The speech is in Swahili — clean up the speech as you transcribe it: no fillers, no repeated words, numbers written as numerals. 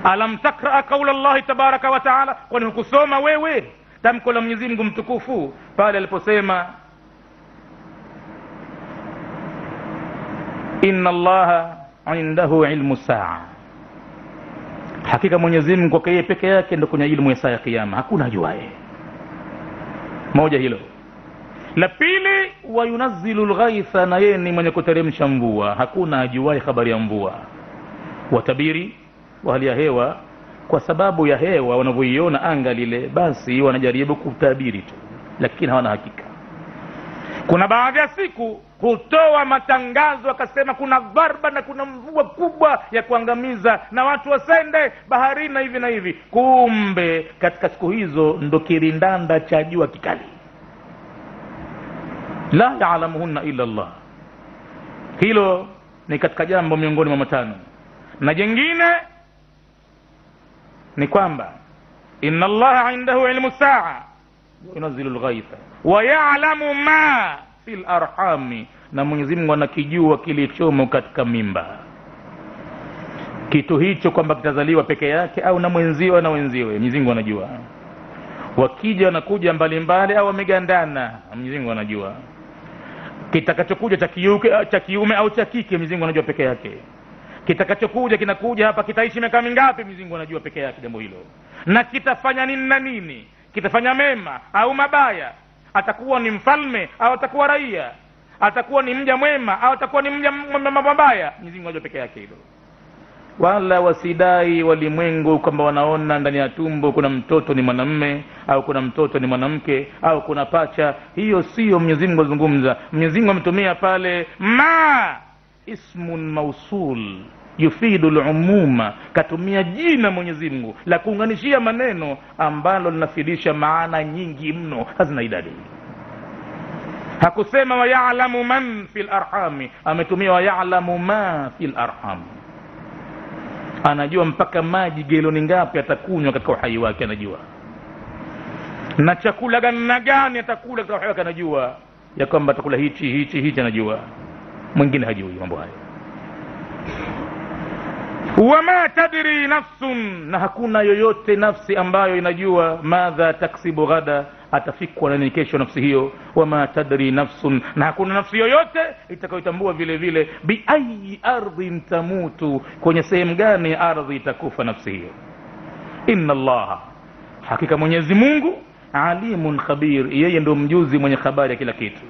Alam takra qaula Allahi tabaraka wa taala, kwani hukusoma wewe tamko la Mwenyezi Mungu mtukufu pale aliposema inna Allaha indahu ilmu saa, hakika Mwenyezi Mungu kwake yeye peke yake ndio kwenye ilmu ya saa ya kiyama, hakuna ajuaye. Moja hilo. La pili, wa yunazzilu lghaitha, na yeye ni mwenye kuteremsha mvua, hakuna ajuaye habari ya mvua. Watabiri wa hali ya hewa, kwa sababu ya hewa wanavyoiona anga lile, basi wanajaribu kutabiri tu, lakini hawana hakika. Kuna baadhi ya siku hutoa matangazo akasema kuna dharba na kuna mvua kubwa ya kuangamiza na watu wasende baharini na hivi na hivi, kumbe katika siku hizo ndo kirindanda cha jua kikali. La yaalamuhunna illa Allah. Hilo ni katika jambo miongoni mwa matano. Na jengine ni kwamba inna Allaha indahu ilmu saa yunazzilu lghaitha wa ya'lamu ma fil arhami, na Mwenyezi Mungu anakijua kilichomo katika mimba, kitu hicho kwamba kitazaliwa peke yake au na mwenziwe na wenziwe, Mwenyezi Mungu anajua. Wakija wanakuja mbalimbali au wamegandana, Mwenyezi Mungu anajua. Kitakachokuja cha kiume au cha kike, Mwenyezi Mungu anajua peke yake. Kitakachokuja kinakuja hapa kitaishi miaka mingapi, Mwenyezi Mungu anajua peke yake jambo hilo. Na kitafanya nini na nini, kitafanya mema au mabaya, atakuwa ni mfalme au atakuwa raia, atakuwa ni mja mwema au atakuwa ni mja mabaya, Mwenyezi Mungu anajua peke yake hilo. Wala wasidai walimwengu kwamba wanaona ndani ya tumbo kuna mtoto ni mwanamme au kuna mtoto ni mwanamke au kuna pacha. Hiyo sio Mwenyezi Mungu azungumza. Mwenyezi Mungu ametumia pale ma ismun mausul yufidu lumuma, katumia jina Mwenyezi Mungu la kuunganishia maneno ambalo linafidisha maana nyingi mno, hazina idadi. Hakusema wa ya'lamu man fil arhami, ametumia wa ya'lamu ma fil arham. Anajua mpaka maji geloni ngapi atakunywa katika uhai wake, anajua. Na chakula gani na gani atakula katika uhai wake, anajua ya kwamba atakula hichi hichi hichi, anajua. Mwingine hajui mambo hayo. Wama tadri nafsun, na hakuna yoyote nafsi ambayo inajua madha taksibu ghada, atafikwa na nini kesho nafsi hiyo. Wama tadri nafsun, na hakuna nafsi yoyote itakayotambua vile vile bi ayi ardhin tamutu, kwenye sehemu gani ya ardhi itakufa nafsi hiyo. Inna Allaha, hakika Mwenyezi Mungu alimun khabir, yeye ndio mjuzi mwenye habari ya kila kitu.